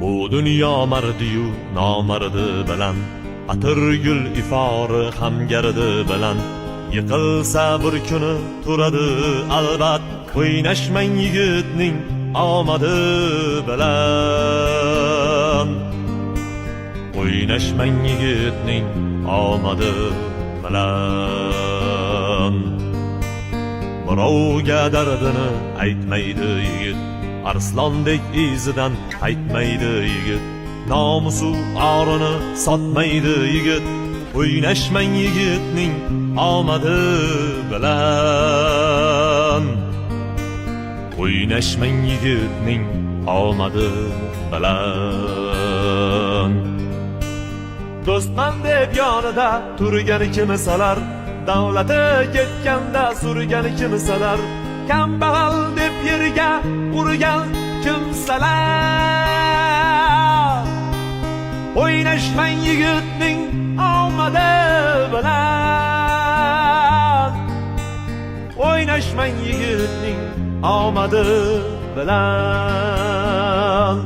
Bu dunyo mardiyu nomardi bilan, atirgul ifori hamgardi bilan, yiqilsa bir kuni turadi albat. O'ynashmang yigitning omadi bilan, o'ynashmang yigitning omadi bilan. Birovga dardini aytmaydi yigit, arslondek izidan qaytmaydi yigit, nomusu orini sotmaydi yigit. O'ynashmang yigitning omadi bilan, o'ynashmang yigitning omadi bilan. Do'stman deb yonida turgan kimsalar, davlati ketganda surgan kimsalar, kambag'al deb yerga urgan kimsalar. O'ynashmang yigitning omadi bilan, o'ynashmang yigitning omadi bilan.